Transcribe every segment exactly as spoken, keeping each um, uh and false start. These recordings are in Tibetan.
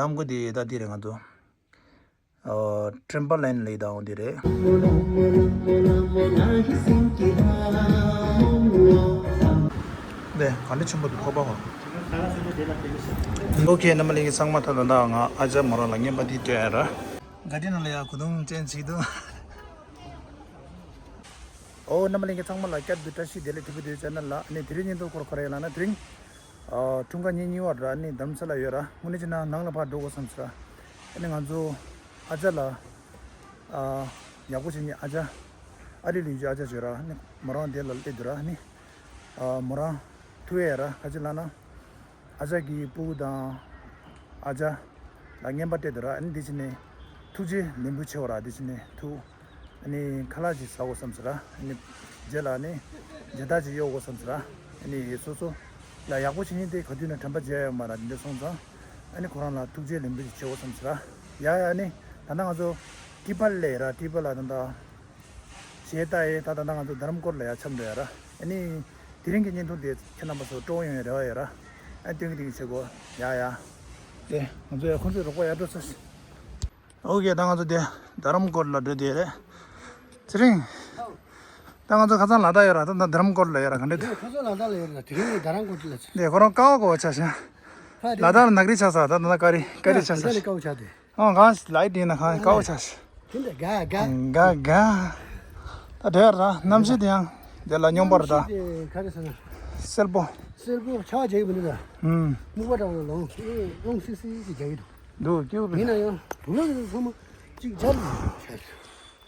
ལམ་གོ་དེ་ད་དེ་རེད་ང་ཚོ། ཨོ། ཊེམ་པར་ལའིན་ལེག་དང་འོ་དེ་རེད། དེ་ག་འདྲ་ཆེན་པོ་འདུག་ཁོ་པ་ཧོ། ཨོ་ཁེ། རྣམ་པ་ལྷན་རྒྱས་ཚང་མ་ད་ད་ད་ང་ཨ་ཅག་མོ་རང་ལ་རྔན་པ་འདི་སྤྲད་ཡ་ར། ག་དེ་ནང་ལ་ཡ་གོས་ཐུང་ཅན་ཅིག་འདུག་ཨོ། རྣམ་པ་ལྷན་རྒྱས་ཚང་མ་ལ་བསྐྱར་དུ་བཀྲ་ཤིས་བདེ་ལེགས། ཐུབ་པ་དུས་ཅན་ལ་ཨ་ནི་དེ་རིང་ཉིན་ཐོ་སྐོར་ག་རེ་ཡིན་ལབ་ན། དེ་རིང་ཨ་འཁྲུངས་སྐར་ཉིན་གཉིས་པ་ར། ཨ་ནི་རྡ་རམ་ས་ལ་ཡོད་ར། དངོས་གནས་བྱས་ན་ནང་ལ་ཕར་འགྲོ་དགོས་བསམ་ཟེར་ར། ཨ་ནི་ང་ཚོ་ཨ་ཅག་ལ་ཨ་ཡག་པོ་བྱེད་མཁན་ཨ་ཅག་ཨ་རི་ལ་ཡོད་ཀྱི་ཨ་ཅག་ཅིག་ཡོད་ར། ཨ་ནི་མོ་རང་དེ་ལ་སླེབས་འདུག་ར། ཨ་ནི་ཨ་མོ་རང་ཐུག་ཡས་ར། ག་ཅི་ལབ་ན། ཨ་ཅག་གི་སྤུ་གུ་དང་ཨ་ཅག་ལ་རྔན་པ་སྤྲད་དེ་ར། ཨ་ནི་འདི་བྱས་ནས་ཐུགས་རྗེ་ལེགས་འབུལ་ཆེ་བ་ར། འདི་བྱས་ནས་ཐུགས་ཨ་ནི་ཁ་ལག་ཅིག་ཟ་དགོས་བསམ་ཟེར་ར། ཨ་ནི་རྗེས་ལ་ཨ་ནི་མཇལ་དར་ཅིག་གཡོག་དགོས་བསམ་ཟེར་ར། ཨ་ནི་སོ་སོ་ལ་ཡག་པོ་བྱེད་མཁན་དེ་ག་དུས་ནས་དྲན་པ་བརྗེད་ཡ་ཡོད་མ་ར། འདི་འདྲ་སོང་ཙང་ཨ་ནི་ཁོ་རང་ལ་ཐུགས་རྗེ་ལེགས་འབུལ་ཅིག་བྱེད་དགོས་བསམ་ཟེར་ར། ཡ་ཡ། ཨ་ནི་ད་ལྟ་ང་ཚོ་ཊི་པར་ལ་ཡོད་ར། ཊི་པར་ལ་ད་ལྟ། གཞས་ལྟ་ཡས། ད་ད་ལྟ་ང་ཚོ་རྡ་རམ་ཀོར་ལ་ཡ་འཁྱམས་འགྲོ་ཡ་ར། ཨ་ནི་དེ་རིང་གི་བརྙན་ཐུང་དེ་ཁྱེད་རྣམ་པ་ཚོ་སྤྲོ་པོ་ཡོང་བའི་རེ་བ་ཡོད་ར། ཨ་ནི་སྟོན་གི་སྟོན་གི་བྱེད་དགོས། ཡ་ཡ། དེ་ང་ཚོ་ཡ་ཁོང་ཚོའི་རོགས་པ་ཡར་འགྲོ་ས་ཞིག་ཨོ་ཁེ། ད་ང་ཚོ་དེ་རྡ་རམ་ཀོར་ལ་འགྲོ་དེ་རེད། ཚེ་རིང་། ད་ང་ཚོ་ཁ་སང་ལ་དྭགས་ཡོད་ར། ད་ད་རྡ་རམ་ཀོར་ལ་ཡོད་ར། ག་འདྲ་འདུག་ཁོ་ཚོ་ལ་དྭགས་ལ་ཡོད་ར། དེ་རིང་ནི་རྡ་རམ་ཀོར་ལ་ཚུད། དེ་ཁོ་རང་ཀ་བ་གོ་བ་ཆགས་ཤག་ལ་དྭགས་ལ་ནག་རིལ་ཆགས་ས། ད་ད་ད་ཀ་རི་ཀ་རི་ཆགས་ས། ཀ་བ་ཆགས་དེ། ཨང་གང་ལའི་དེ་ན་གང་ཀའོ་ཆ་ཤི། དེ་འདྲ་དགའ་དགའ། དགའ་དགའ། ད་དེར་ད་གནམ་གཤིས་དེ་ཡང་དེ་ལ་སྙོམས་པར་ད། གནམ་གཤིས་དེ་ག་རེ་ཟེར་ན། གསལ་པོ། གསལ་པོ། ཆར་པ་རྒྱག་གི་མི་འདུག་ད། ཨུམ། སྨུག་པ་འདྲ་བོ་ལོང་ལོང་སི་སི་ཞིག་རྒྱག་གི་འདུག་འདུག་སྐྱིད་པོ། ཡིན་ན་ཡང་དུག་ལོག་གི་ཚང་མ་གཅིག་སྦྱར་ནས་ཆ་ཤི།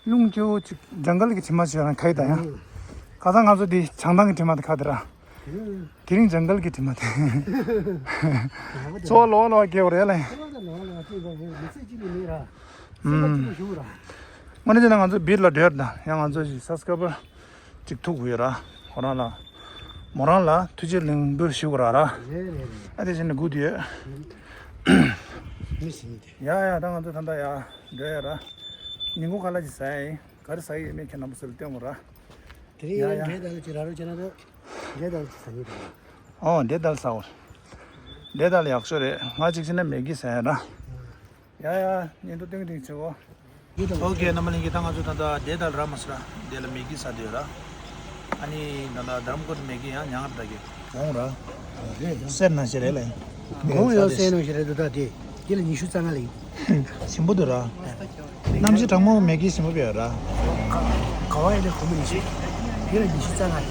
རླུང་སྐྱོ་བོ་ཅིག་ཇང་གལ་གྱི་དྲི་མ་ཞིག་རང་ཁ་ཡི་ད་ཡང་། ཁ་སང་ང་ཚོ་འདི་བྱང་ཐང་གི་དྲི་མ་དེ་ཁ་དེ་ར། དེ་རིང་ཇང་གལ་གྱི་དྲི་མ་དེ། ཚོ་ལོ་ལོ་སྐྱེ་བ་རེད་ལ། དངོས་གནས་ན་ང་ཚོ་བིར་ལ་འགྲོ་ཡ་ད་ཡང་ང་ཚོ་ཞིག་སབ་སི་ཀ་རབ་ཅིག་ཐུག་དགོས་ཡོད་ར། ཁོ་རང་ལ་མོ་རང་ལ་ཐུགས་རྗེ་ལེགས་འབུལ་ཞུ་དགོས་ར་ར། རེད་རེད་རེད། ཨ་དེ་བཞིན་ནས་སྒུག་དུས་ཡོད། མི་ཟིན་ཏེ། ཡ་ཡ། ད་ང་ཚོ་ད་ལྟ་ཡ་འགྲོ་ཡ་ར། ཉིན་གུང་ཁ་ལག་ཅིག་ཟ་ཡ་ཡིན། ག་རེ་ཟ་ཡི་ཡོད་མེད་ཁྱེད་རྣམ་པ་ཚོ་ལ་སྟོན་དགོས་ར། དེ་རིང་ཡ་ཡ། འབྲས་དང་ཅི་ར་རོ་ཅི་ན་དོ། འབྲས་དང་ཅི་ཟ་ཡི་དང་། ཨོ་འབྲས་དང་ཟ་འོ། འབྲས་དང་ཡག་ཤོས་རེད། ང་གཅིག་བྱས་ན་མེག་གི་ཟ་ཡ་ར། ཡ་ཡ། ཉིན་ཐོ་ཏིང་ཏིང་བྱེད་འོ། ཨོ་ཁེ། རྣམ་པ་ལྷན་རྒྱས། ད་ང་ཚོ་ད་ལྟ་འབྲས་དང་ར་མ་ཟ་ར། འབྲས་ལ་མེག་གི་ཟ་དུས་ར། ཨ་ནི་ད་ལྟ་རྡ་རམ་ཀོར་མེག་གི་ཡང་ཉང་ར་གི་འོང་ར། རེད་ད། སེར་ནང་བཞིན་རེད་ལ། གོང་ཡང་སེར་ནང་བཞིན་རེད་འདུག་ད་དེ། དེ་ལ་ཉི་ཤུ་རྩ་ལྔ་ལ་ཡིན། ཞིམ་པོ་འདུག་ར། གནམ་གཤིས་གྲང་མོ་མེག་གི་ཞིམ་པོ་བྱས་ར། ག་བ་ཡིན་ན་གོང་མོ་ཉི་ཤུ། དེ་ལ་ཉི་ཤུ་རྩ་ལྔ་རེད།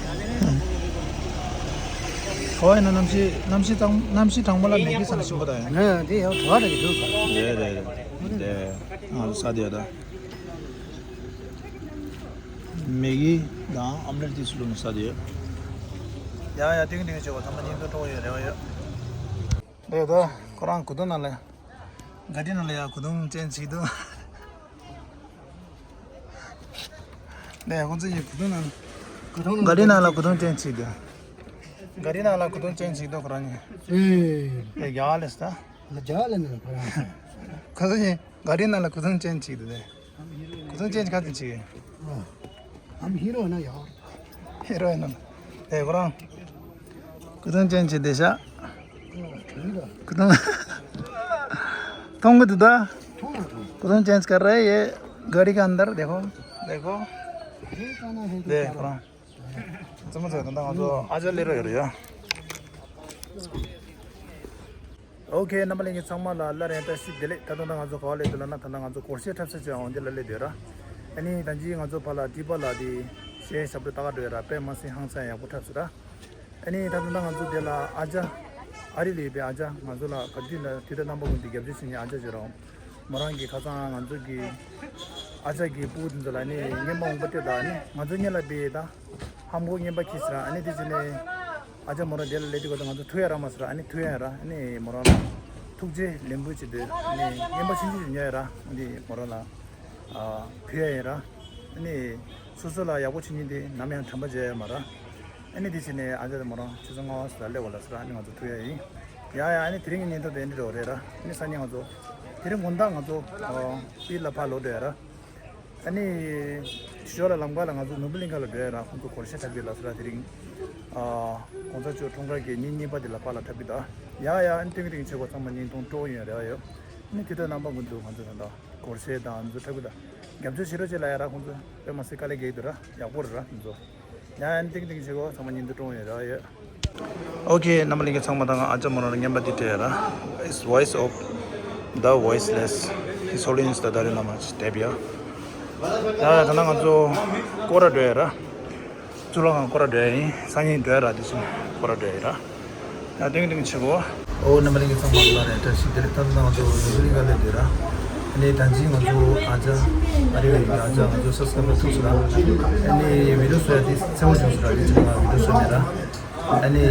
ག་བ་ཡིན་ན་གནམ་གཤིས་གནམ་གཤིས་གཙང་གནམ་གཤིས་གྲང་མོ་ལ་མེག་གི་ཟ་ན་ཞིམ་པོ་ད་ཡང་། ང་དེ་ཡང་བྲོ་བ་ར་གི་འདུག་ག་རེད་རེད་རེད། དེ་ང་ལ་ཟ་དེ་ཡོད་ད། མེག་གི་དང་ཨམ་ལེ་ཊི་དེ་ཚོ་བླུགས་ནས་ཟ་དེ་ཡོད། ཡ་ཡ། ཏིང་ཏིང་བྱེད་པ་ཚང་མ་སྙིང་དོན་སྤྲོ་བོ་ཡོད་རེ་བ་ཡོད། རེད་ད། ཁོ་རང་གོས་ཐུང་ནང་ལ། ག་རི་ནང་ལ་ཡ་གོས་ཐུང་ཅན་ཅིག་འདུག་ནས་ཁོང་ཚོ་ཡི་གོས་ཐུང་ནང་། གོས་ཐུང་ནང་། ག་རི་ནང་ལ་གོས་ཐུང་ཅན་ཅིག་འདུག་ག་རི་ནང་ལ་གོས་ཐུང་ཅན་ཅིག་འདུག་ཁོ་རང་ཉིད། ཨེ། ཨེ་རྒྱ་ལས་ད། ལ་རྒྱ་ལ་ནང་ཁོ་རང་། ཁོ་ཚོ་ཡི་ག་རི་ནང་ལ་གོས་ཐུང་ཅན་ཅིག་འདུག་དེ། གོས་ཐུང་ཅན་ཅིག་ག་དེ་ཅིག་ཨ། ཨམ་ཧི་རོ་ན་ཡ། ཧི་རོ་ཡིན་ནམ། དེ་ཁོ་རང་། कुतुंग चेंज दे सा। कुतुंग। तुम को दुदा। कुतुंग चेंज कर रहे हैं ये गाड़ी का अंदर देखो। देखो। देखो। समझ गए तुम तो। आज ले रहे हो यार। ཨོ་ཁེ། རྣམ་པ་ལྷན་རྒྱས་ཚང་མ་ལ་སླར་ཡང་བཀྲ་ཤིས་བདེ་ལེགས། ད་དུང་ད་ང་ཚོ་ག་བ་སླེབས་འདུག་ལབ་ན། ད་ལྟ་ང་ཚོ་སྒོར་གཞས་འཁྲབ་ས་ཅིག་འོང་དེ་ལ་སླེབས་འདུག་ར། ཨ་ནི་ད་ཅི་ང་ཚོ་ཕར་ལ་ཏི་པ་ལ་དེ་གཞས་ཞབས་བྲོ་ལྟ་ག་འགྲོ་ཡ་ར། དཔེ་མ་སྲིད་ཧང་སང་ཡག་པོ་འཁྲབ་སོང་ར། ཨ་ནི་ད་དུང་ད་ང་ཚོ་དེ་ལ་ཨ་ཅག་ཨ་རི་ལ་ཡོད་པའི་ཨ་ཅག་ང་ཚོ་ལ་ག་དུས་ན་དུས་དང་རྣམ་པ་ཀུན་ཏུ་རྒྱབ་སྐྱོར་བྱེད་མཁན་ཨ་ཅག་ཅིག་ར། མོ་རང་གིས་ཁ་སང་ང་ཚོ་གི་ཨ་ཅག་གི་སྤུ་གུ་དེ་ཚོ་ལ་ཨ་ནི་རྔན་པ་འོང་པ་སྤྲད་དང་། ཨ་ནི་ང་ཚོ་སྔོན་ལ་དཔེ་ད། ཧམ་གོ་རྔན་པ་ཁྱེར་ཟེར་ར། ཨ་ནི་དེ་བྱས་ནས་ཨ་ཅག་མོ་རང་དེ་ལ་སླེབས་དུས་ག་ད་ང་ཚོ་ཐུག་ཡ་རག་མ་སོང་ར། ཨ་ནི་ཐུག་ཡ་ར། ཨ་ནི་མོ་རང་ལ་ཐུགས་རྗེ་ལེགས་འབུལ་བྱེད་དུས་ཨ་ནི་རྔན་པ་ཆུང་ཆུང་ཞིག་ཉོ་ཡ་ར། ཨ་ནི་མོ་རང་ལ་ཨ་ཕུལ་ཡ་ཡིན་ར། ཨ་ནི་སོ་སོ་ལ་ཡག་པོ་བྱེད་མཁན་དེ་ནམ་ཡང་དྲན་པ་བརྗེད་ཡ་མ་ར། ཨ་ནི་དེ་བྱས་ནས་ཨ་ཅག་དང་མོ་རང་ཆུ་ཚོད་ལྔ་པ་ཙམ་ལ་སླེབས་པ་ལ་ཟེར་ར། ཨ་ནི་ང་ཚོ་ཐུག་ཡ་ཡིན། ཡ་ཡ། ཨ་ནི་དེ་རིང་གི་བརྙན་ཐུང་དེ་འདི་འདྲ་བོ་རེད་ར། ཨ་ནི་སང་ཉིན་ང་ཚོ་དེ་རིང་དགོང་དག་ང་ཚོ་ཨ་སྤིར་ལ་ཕར་ལོག་འགྲོ་ཡ་ར། ཨ་ནི། ཞོར་ལ་ལམ་ཁ་ལ་ང་ཚོ་ནོར་བུ་གླིང་ཁ་ལ་འགྲོ་ཡ་ར། ཁོང་ཚོ་སྒོར་གཞས་འཁྲབ་ཀྱི་ལབ་སོང་ར། དེ་རིང་ཨ་གོང་ས་མཆོག་འཁྲུངས་སྐར་གྱི་ཉིན་གཉིས་པ་དེ་ལ་ཕར་ལ་འཁྲབ་ཀྱི་འདུག་ཡ་ཡ། ཨ་ནི་སྟོན་གྱི་དེ་རིང་བྱེད་སྒོ་ཚང་མ་བརྙན་ཐུང་སྤྲོ་པོ་ཡོང་རེ་བ་ཡོད། ནི་དེ་ལྟར་རྣམ་པ་མི་འདུག་ཁོང་ཚོ་ད་ལྟ་སྒོར་གཞས་དང་འཛུལ་ཐབས་ཀྱི་ད་རྒྱབ་སྐྱོར་བྱེད་རོགས་བྱེད་ལ་ཡ་ར། ཁོང་ཚོ་དཔེ་མ་སྲིད་དཀའ་ལས་རྒྱག་གི་འདུག་ར། ཡག་པོ་རེད་ར་ཁོང་ཚོ། ཡང་ཡང་ཏིང་ཏིང་བྱེད་དགོས། ཚང་མ་ཉིན་དུ་གྲོངས་ཡོད་ར་ཡོད། ཨོ་ཁེ། རྣམ་པ་ལྷན་རྒྱས་ཚང་མ་དང་ཨ་ཅག་མོ་རང་ལ་རྔན་པ་འདི་སྤྲད་ཡ་ར། It's Voice of the Voiceless, His Holiness the Dalai Lama དེབ་ཡ། ད་ད་ནང་ང་ཚོ་སྐོར་ར་འགྲོ་ཡ་ར། གཙུག་ལག་ཁང་སྐོར་ར་འགྲོ་ཡ་ཡིན། སང་ཉིན་འགྲོ་ཡ་ར། དེ་བཞིན་སྐོར་ར་འགྲོ་ཡ་ཡིན་ར། ཡང་ཏིང་ཏིང་བྱེད་དགོས། ཨོ་རྣམ་པ་ལྷན་རྒྱས་ཚང་མ་ལ་རེ་བཀྲ་ཤིས་བདེ་ལེགས། ད་ལྟ་ང་ཚོ་ནུབ་ཕྱོགས་གླིང་ག་སླེབས་བསྡད་ར། ཨ་ནི་ད་ཅི་ང་ཚོ་ཨ་ཅག་ཨ་རི་བའི་ཨ་ཅག་ང་ཚོ་སབ་སི་ཀ་རའིབ་ཐུག་སོང་ར། ཨ་ནི་བི་ཌིའོ་བཟོ་ཡ་དེ་གསལ་པོ་བྱུང་སོང་ར། དེ་ཅི་ང་བི་ཌིའོ་བཟོ་མེད་ར། ཨ་ནི་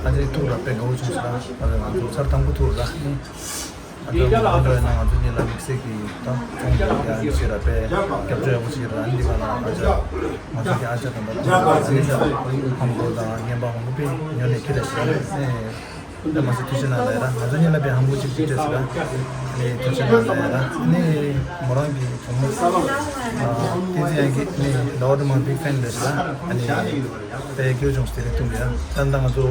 ཨ་ཅག་ཐུག་ར། དཔེ་དགའ་པོ་བྱུང་སོང་ར། ང་ཚོ་ཚར་དང་པོ་ཐུག་ར། ཨ་ནི་ཨ་ཅག་མ་འགྲོ་ཡ་ན་ང་ཚོ་གཉིས་ལ་དམིགས་བསལ་གྱི་ད་ཚོང་རྒྱག་ཡ་ཞིག་ར། དཔེ་རྒྱབ་སྐྱོར་ཡག་པོ་ཞིག་ར། ཨ་ནི་འདི་ག་ལ་ཨ་ཅག་ང་ཚོ་གི་ཨ་ཅག་དང་ད་ཐུག་ར། ཨ་ནི་ཧམ་གོ་དང་རྔན་པ་མང་པོ་དཔེ་ཉོ་ནས་ཁྱེར་ར་ཞིག་ར། ཨ་ནི། ད་མ་ཟད་ཐུགས་རྗེ་གནང་ལ་ཡ་ར། ང་ཚོ་གཉིས་ལ་དཔེ་ཧམ་གོ་གཅིག་གཅིག་སྤྲད་ཟེར་ར། ཨ་ནི་ཐུགས་རྗེ་གནང་ལ་ཡ་ར། ཨ་ནི་མོ་རང་གི་བུ་མོ་ཨ་བསྟན་འཛིན་དབྱངས་སྐྱིད་ནི་ལོ་དུ་མ་བིག་ཕེན་རེད་ཟེར་ར། ཨ་ནི་དཔེ་སྐྱོ་བྱུང་སྟེ་རེད་ཐུག་ཡ། ད་ལྟ་ང་ཚོ་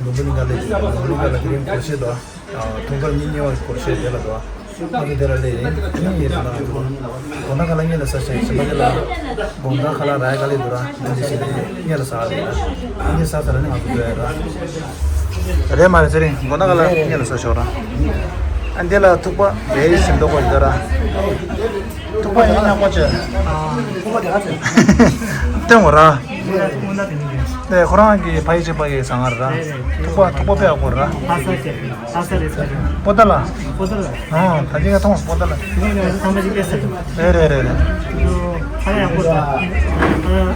ནུབ་བོ་གླིང་ག་སླེབས་ཀྱི་ཡོད། ནུབ་བོ་གླིང་ག་ལ་དེ་རིང་སྒོར་གཞས་འདུག་ཨ་ཐུང་དཀར་གཉིས་གཉིས་བར་སྒོར་གཞས་དེ་ལ་འདུག་ཨ་ང་ཚོ་དེ་ལ་སླེབས་ཡིན། ཨ་ནི་ཡིན་ཟེར་ན་ང་ཚོ་དགོང་དག་ག་ལ་གཉིད་ལ་ས་ཞིག་ཞིམ་པ་དེ་ལ་དགོང་དག་ག་ལ་ར་ཡ་ག་ལེ་འདུག་ར། ཨ་འདི་ཞིག་ལ་གཉིད་ལ་ས་ལེ་ར། ཨ་འདི་ས་ས་ལ་ནི་ང་ཚོ་འགྲོ་ཡ་ར། རེད་མ་རེད་ཚེ་རིང་། དགོང་དག་ག་ལ་གཉིད་ལ་ས་ཞོག་ར། ཨ་འདི་ལ་ཐུག་པ་དེ་ཞིམ་མདོག་པོ་ཡོད་ར། ཐུག་པ་ཡིན་ཉག་པོ་བྱས། ཐུག་པ་དེ་ཨ་ཚེ། སྟོན་གོ་ར། དེ་ཁོ་རང་གི་ཕ་ཡི་གཅིག་པ་གི་ཟ་ང་ར། ཐུག་པ་ཐུག་པ་དཔེ་ཡག་པོ་ར། ལྷ་ས་ཆེ། ལྷ་ས་རེད་ཟེར། པོ་ཏ་ལ། པོ་ཏ་ལ། ཨོ་ད་ཅི་ག་ཐོངས་པོ་ཏ་ལ། ཐུག་པ་ནི་ང་ཚོ་ཚང་མ་ཅིག་སྐད་ཟེར། རེད་རེད་རེད་རེད། ཨ་ལ་ཡག་པོ་འདུག་ཨ་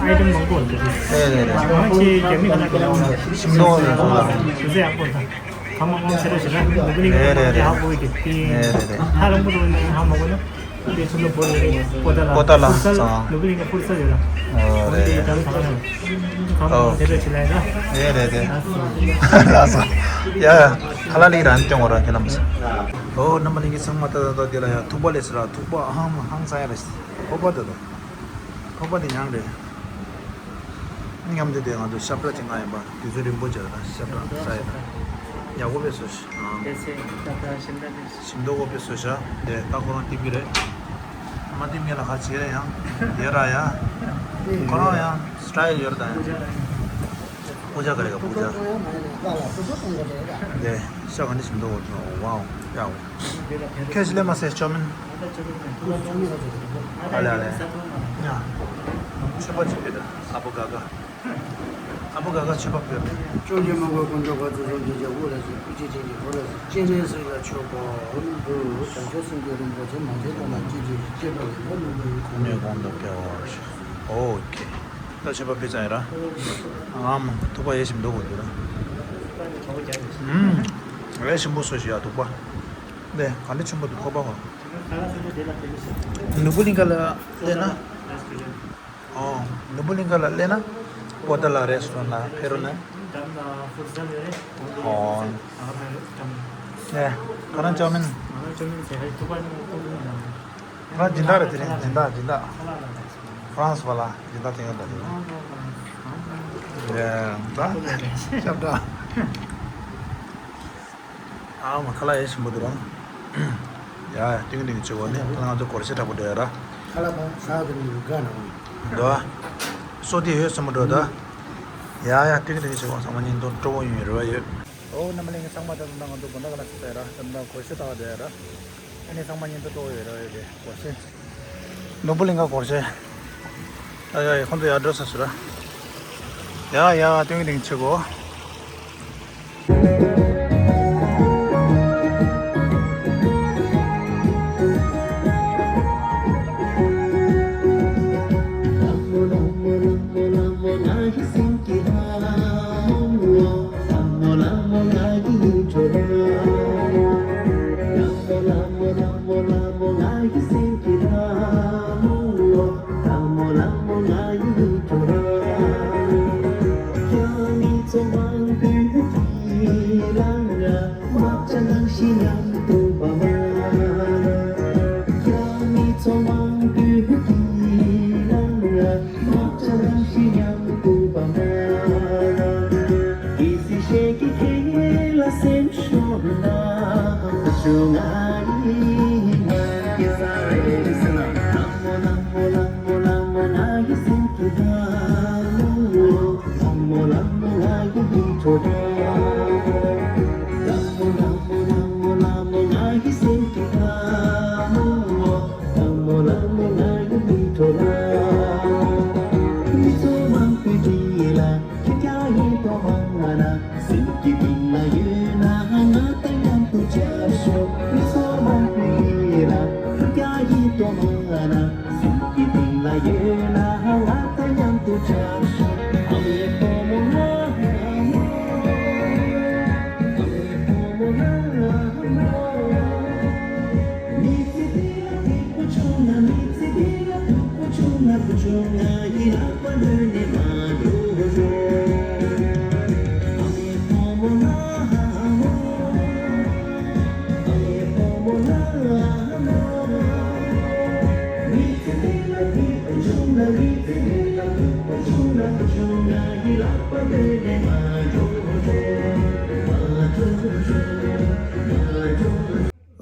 ཨའི་ཊེམ་མང་པོ་འདུག་རེད་རེད་རེད། ང་ཚོ་རྒྱ་མི་ག་ལ་ག་ལ་ཞིམ་མདོག་རེད་ཁོ་ལ། ཞུ་ཚེ་ཡག་པོ་འདུག་ཁ་མ་ཁོང་ཆེ་ར་ཞེ་ན་ནུ་གུ་ནི་རེད་རེད་རེད། ཧ་གོ་གི་ཏིང་། རེད་རེད་རེད། ཧ་རང་པོ་འདུག་ནི་ཧ་མ་གོ་ན། དེ་ཚོ་ལ་བོར་ཡོད་རེད། པོ་ཏ་ལ། པོ་ཏ་ལ་ཕུར་སལ། ཚང་། ནུ་གུ་ནི་ཕུར་སལ་ཡོད་ར། ཨོ་འོན་ཏེ་རེད། ད་ལ་ད་ལ་ཧ་གོ་ཨོ་དེ་འདྲ་ཞིག་ལ་ཡིན་ན། རེད་རེད་རེད། ལགས་སོ། ཡ་ཡ། ཁ་ལག་ལི་རང་སྟོན་འོ་ར་ཁྱེད་རྣམ་པ། ཨོ་རྣམ་པ་ལྷན་རྒྱས་ཚང་མ་ད་ད་ད་དེ་ལ་ཡ་ཐུག་པ་ལས་སི་ར། ཐུག་པ་ཧང་ཧང་ཚ་ཡ་ར་ཤི། ཁོ་པ་ད་ད། ཁོ་པ་དེ་ཉང་རེད། མཉམ་དུ་དེ་ང་ཚོ་ཤབ་ཏྲ་ཅིག་ང་ཡིན་པ་དུས་ཚོད་རིང་པོ་བྱས་ད་ཤབ་ཏྲ་ས་ཡ་ད། ཡག་པོ་བས་སོ་ཤི། ཨང་། དེ་ཚེ་ཤབ་ཏྲ་ཤིན་ཏ་དེ། ཞིམ་མདོག་པོ་བས་སོ་ཤ། དེ་ད་ཁོ་རང་ཏིབ་ཀི་རེད། མ་ཏིབ་ངེད་ལ་ཁ་བྱེད་རེད་ཡང་། ཡོད་ར་ཡ། ཁོ་རང་ཡང་སི་ཊ་ཡལ་ཡོད་ར་ད་ཡང་། པུ་ཇ་ཀ་རེ་ག་པུ་ཇ། དེ་ཤ་ག་ནི་ཞིམ་མདོག་པོ་དེ་ཝའོ་ཡ་ཝའོ། ཁྱོད་ཞི་ལེ་མ་སེ་ཅོ་མིན། ཨ་ལེ་ཨ་ལེ། ཡ། ཆོས་པ་ཅིག་ཕེབས་ད་ཨ་པོ་ག་ག། ཨ་པོ་ག་ག་ཆོས་པ་ཕེབས། ཅོ་ཅེ་མ་གོ་ཀུན་གྲོགས་ག་ཚོད་ཚོད་ཀྱི་ཇག་པོ་ལ་ཟེར། ཀུ་ཅི་ཅན་གྱི་ཧོ་ལ་ཟེར། ཅེ་ནེ་སི་ལ་ཆོས་པ་འདུག་བྱང་ཆུབ་སེམས་ཀྱི་རིན་པོ་ཆེ་མ་བྱས་གཏོང་ན་ཅི་བྱེད་ཅེས་པ་ལས་མ་ལུས་པའི་གོང་ནས་གོང་དུ་འཕེལ་བར་ཤོག་ཨོ་ཁེ། ད་ཆོས་པ་ཕེབས་ཙང་ཡིན་ར། ཨམ་ཐུག་པ་ཡེ་ཞིམ་མདོག་གོ་འདུག་ར། ཨུམ། ཡེ་ཞིམ་པོ་སོ་ཞིག་ཡ་ཐུག་པ། ནས་ག་འདྲ་ཆེན་པོ་འདུག་ཁོ་པ་བ། ནུབ་བོ་གླིང་ག་ལ་སླེབས་ན། ཨོ། ནུབ་བོ་གླིང་ག་ལ་སླེབས་ན། པོ་ཏ་ལ་རེ་སི་ཊོ་རན་ལ་ཕེབས་རོགས་གནང་། ཨོ། ནས་ཁོ་རང་ཅོ་མིན། ང་སྦྱིན་བདག་རེད་དེ་རིང་སྦྱིན་བདག་སྦྱིན་བདག་ཧྥ་རན་སི་བ་ལ་སྦྱིན་བདག་དེ་ཡོད་ད་དེ་རིང་། ཡ་ད་ཤབ་ད། ཨ་མ་ཁ་ལག་ཡེ་ཞིམ་པོ་འདུག་ར། ཡ་ཏིང་ཏིང་བྱེད་གོ་ནི་ང་ཚོ་སྒོར་གཞས་འཁྲབ་པོ་འདྲ་ཡ་ར། ཁ་ལག་པ་ཟ་གི་མི་དགའ་ན་འོང་། འདུག་ཨ། སོ་དེ་ཡོད་སེམས་པོ་འགྲོ་ད། ཡ་ཡ་ཏིང་ཏིང་བྱེད་གོ་ཚང་མ་ཉིན་དུ་སྤྲོ་བོ་ཡོང་རེ་བ་ཡོད། ཨོ་རྣམ་པ་ལྷན་རྒྱས་ཚང་མ་ད་ད་ང་ཚོ་དགོང་དག་ག་ལ་ཚོད་ཡ་ར། ད་ད་སྒོར་གཞས་འཁྲབ་པ་འདྲ་ཡ་ར། ཨ་ནི་ཚང་མ་ཉིན་དུ་སྤྲོ་བོ་ཡོད་རེ་བ་ཡོད་དེ་སྒོར་གཞས། ནོར་བུ་གླིང་ག་སྒོར་གཞས། ཡ་ཡ་ཡ་ཁོང་ཚོ་ཡར་འགྲོ་ས་སུ་ར། ཡ་ཡ་ཏིང་ཏིང་བྱེད་གོ།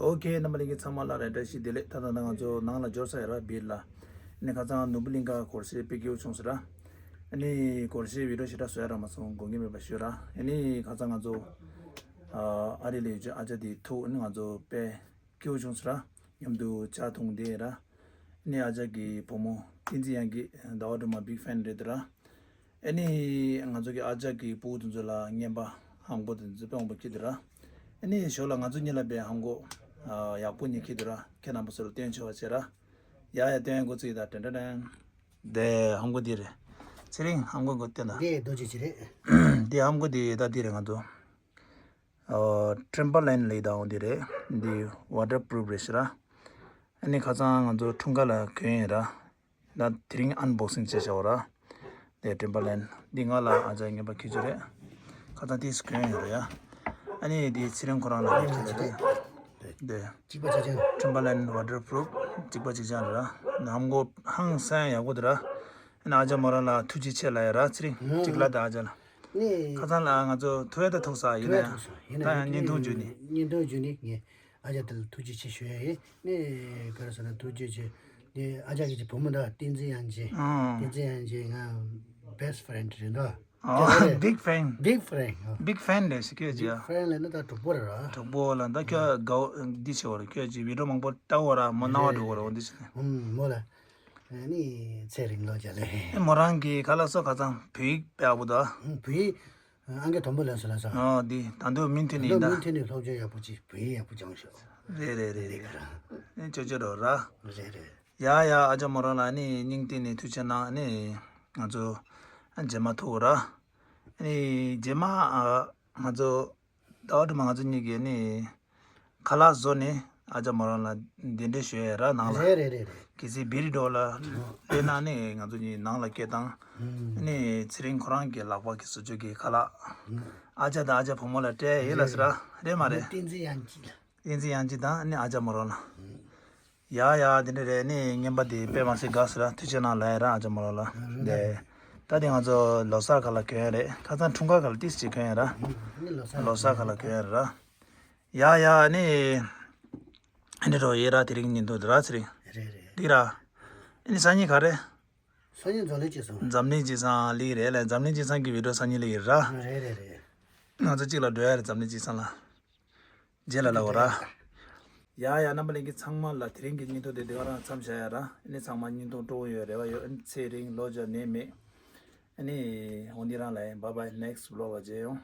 ཨོ་ཁེ། རྣམ་པ་ལྷན་རྒྱས་ཚང་མ་ལ་རེ་བཀྲ་ཤིས་བདེ་ལེགས། ད་ལྟ་ང་ཚོ་ནང་ལ་འབྱོར་ཚར་ཡོད་ར། བིར་ལ། ནི་ཁ་སང་ནོར་བུ་གླིང་ག་སྒོར་གཞས་དཔེ་སྐྱིད་པོ་བྱུང་སོང་ར། ནི་སྒོར་གཞས་བི་ཌིའོ་ཞེ་དྲག་བཟོ་ཡ་རག་མ་སོང་། དགོངས་འགལ་མེད་པ་ཞུ་ར། ནི་ཁ་སང་ང་ཚོ་ཨ་རི་ལ་ཡོད་ཅིག་ཨ་ཅག་དེ་ཐུག་ནི་ང་ཚོ་དཔེ་སྐྱིད་པོ་བྱུང་སོང་ར། མཉམ་དུ་ཇ་འཐུང་བསྡད་ར། ནི་ཨ་ཅག་གི་བུ་མོ་བསྟན་འཛིན་དབྱངས་སྐྱིད་ཟླ་བ་སྒྲོལ་མ་བིག་ཕེན་རེད་ར། ཨ་ནི་ང་ཚོ་གི་ཨ་ཅག་གི་ཕྲུ་གུ་དེ་ཚོ་ལ་རྔན་པ་ཧམ་གོ་དེ་ཚོ་དཔེ་མང་པོ་འཁྱེར་འདུག་ར། ཨ་ནི་ཞོར་ལ་ང་ཚོ་གཉིས་ལ་དཔེ་ཧམ་གོ་ཡག་པོ་གཉིས་འཁྱེར་འདུག་ར། ཁྱེད་རྣམ་པ་ཚོར་སྟོན་ཆོག་པ་བྱེད་ར། ཡ་ཡ། སྟོན་འགོ་ཚུགས་ཡིན་ད། ཏན་ཏན་ཏན། དེ་ཧམ་གོ་འདི་རེད། ཚེ་རིང་ཧམ་གོ་འགོ་སྟོན་ད། འདི་རྡོ་རྗེ་ཅི་རེད། འདི་ཧམ་གོ་འདི་ད་འདི་རེད། ང་ཚོ་ཨ་ཊིམ་བར་ལན་ལབ་ད་འོ་འདི་རེད། འདི་ཝ་ཊར་པུ་རུབ་རེད་ཤག་ར། ཨ་ནི་ཁ་སང་ང་ཚོ་འཁྲུངས་སྐར་ལ་གྱོན་ཡིན་ར། ད་དེ་རིང་ཨན་བོག་སིང་བྱས་བཞག་པ་ར། དེ་ཊིམ་བར་ལན་འདི་ང་ལ་ཨ་ཅག་རྔན་པ་འཁྱེར་རྒྱུ་རེད། ཁ་སང་དེ་གྱོན་ཡོད་རེད་ཡ། ཨ་ནི་དེ་ཚེ་རིང་ཁོ་རང་ལ་འཁྱེར་རྒྱུ་རེད། དེ་གཅིག་པ་གཅིག་རྐྱང་། ཊིམ་བར་ལན་ཝ་ཊར་པུ་རུབ་གཅིག་པ་གཅིག་རྐྱང་རེད་ར། ནམ་གོ་ཧང་སང་ཡག་པོ་འདུག་ར། ཨ་ནི་ཨ་ཅག་མོ་རང་ལ་ཐུགས་རྗེ་ཆེ་ལབ་ཡ་ར། ཚེ་རིང་གཅིག་ལ་ད་ཨ་ཅག་ལ། ནི་ཁ་སང་ལ་ང་ཚོ་ཐུག་ཡ་ད་ཐུག་ས་ཡིན་ཐུག་ཡ་ན་ཐུག་ས་ཡིན་ན་ད་ཡང་བརྙན་ཐུང་བརྗོད་ནི། བརྙན་ཐུང་བརྗོད་ནི་ངས་ཨ་ཅག་དེ་ལ་ཐུགས་རྗེ་ཆེ་ཞུ་ཡ་ཡིན། ནི་ག་རེ་ཟེར་ན་ཐུགས་རྗེ་ཆེ། ནི་ཨ་ཅག་གི་བུ་མོ་འདྲ་བསྟན་འཛིན་དབྱངས་ཅན། ཨང་། བསྟན་འཛིན་དབྱངས་ཅན་ང་བྷེ་སི་ཊི་ཕེན་རེད་འདུག་ཨ་ཅག་རེད། བིག་ཕེན། བིག་ཕེན། བིག་ཕེན་རེད་ཤག་ཁྱོད་ཀྱི་ཡ། ཕེན་ལབ་ན་ད་གྲོགས་པོ་རེད་ར། གྲོགས་པོ་ལ་ད་ཁྱོད་དགའ་བོ་འདི་བྱེད་བ་རེད། ཁྱོད་ཀྱི་བི་ཌིའོ་མང་པོ་ལྟ་བ་ར། མོ་སྣང་བ་འགྲོ་བ་ར། འོ་འདི་བྱེད་ནས། ཨུམ་མོ་ལ། ནི་ཚེ་རིང་ལོ་རྒྱ་ལས། ཨེ་མོ་རང་གི་ཁ་ལག་སོགས་ཁ་སང་བོད་ཡིག་དཔེ་ཡག་པོ་འདུག་ཨ། བོད་ཡིག་ཨང་ཀི་དང་པོ་ལོན་སོང་ལ་སོང་། ཨོ་འདི་ད་དུང་མུ་མཐུད་ནས་ད་ཡིན་ད། མུ་མཐུད་ནས་སློབ་སྦྱོང་ཡག་པོ་ཅིག་བོད་ཡིག་ཡག་པོ་སྦྱངས་ཤོག་རེད་རེད་རེད། འདི་ག་རང་། ཨེ་ཅོ་ཅོ་རོ་ར། རེད་རེད། ཡ་ཡ། ཨ་ཅག་མོ་རང་ལ་ནི་སྙིང་གཏིང་ནས་ཐུགས་རྗེ་གནང་། ནི་ང་ཚོ་རྗེས་མ་ཐུག་ར། ནི་རྗེས་མ་ཨ་ང་ཚོ་ཟླ་བ་སྒྲོལ་མ་ང་ཚོ་གཉིས་ཀྱིས་ནི་ཁ་ལག་བཟོ་ནས་ཨ་ཅག་མོ་རང་ལ་གདན་འདྲེན་ཞུ་ཡ་ར་ནང་ལ། རེད་རེད་རེད་རེད། གལ་སྲིད་བིར་ཌིའོ་ལ་སླེབས་ན་ནི་ང་ཚོ་གཉིས་ནང་ལ་སྐད་བཏང་། ཨུམ། ནི་ཚེ་རིང་ཁོ་རང་གི་ལག་པ་གི་བཟོ་བཅོས་ཀྱི་ཁ་ལག་ཨུམ། ཨ་ཅག་དང་ཨ་ཅག་བུ་མོ་ལ་སྤྲད་ཡིན་ལ་ཟེར་ར། རེད་མ་རེད། བསྟན་འཛིན་དབྱངས་སྐྱིད་ལ། བསྟན་འཛིན་དབྱངས་སྐྱིད་དང་ནི་ཨ་ཅག་མོ་རང་ལ། ཡ་ཡ། དེ་འདྲ་རེད། ནི་རྔན་པ་དེ་དཔེ་མ་སྲིད་དགའ་སོང་ར། ཐུགས་རྗེ་གནང་ལབ་ཡ་ར་ཨ་ཅག་མོ་རང་ལ། ཨ་རེད། དེ་ད་དེ་ང་ཚོ་ལོ་གསར་ཁ་ལ་གྱོན་ཡ་རེད། ཁ་སང་འཁྲུངས་སྐར་ཁ་ལ་ཏིས་ཅིག་གྱོན་ཡ་ར། ཨུམ། ནི་ལོ་གསར་ལོ་གསར་ཁ་ལ་གྱོན་ཡ་ར། ཡ་ཡ། ནི་ཨ་ནི་རོ་ཡེ་ར། དེ་རིང་ཉིན་ཐོ་འདི་ར་ཚེ་རིང་། རེད་རེད། འདི་ར། ཨ་ནི་སང་ཉིན་ག་རེ། སང་ཉིན་འཛམ་གླིང་སྤྱི་བསང་། འཛམ་གླིང་སྤྱི་བསང་ལི་རེད་ལ། འཛམ་གླིང་སྤྱི་བསང་གི་བི་ཌིའོ་སང་ཉིན་ལི་ར། རེད་རེད་རེད། ང་ཚོ་གཅིག་ལ་འགྲོ་ཡ་རེད་འཛམ་གླིང་སྤྱི་བསང་ལ། རྗེས་ལ་ལབ་པ་ར། ཡ་ཡ། རྣམ་པ་ལྷན་རྒྱས་ཚང་མ་ལ་དེ་རིང་གི་བརྙན་ཐུང་དེ་འདི་ག་རང་མཚམས་བཞག་ཡ་ར། ཨ་ནི་ཚང་མ་བརྙན་ཐུང་སྤྲོ་བོ་ཡོད་རེ་བ་ཡོད། ཨ་ནི་ཚེ་རིང་ལོ་བརྒྱ་ནད་མེད། ཨ་ནི་འོ་འདི་རང་ལ་ཡིན། Bye bye, next vlog ལ་མཇལ་ཡོང་།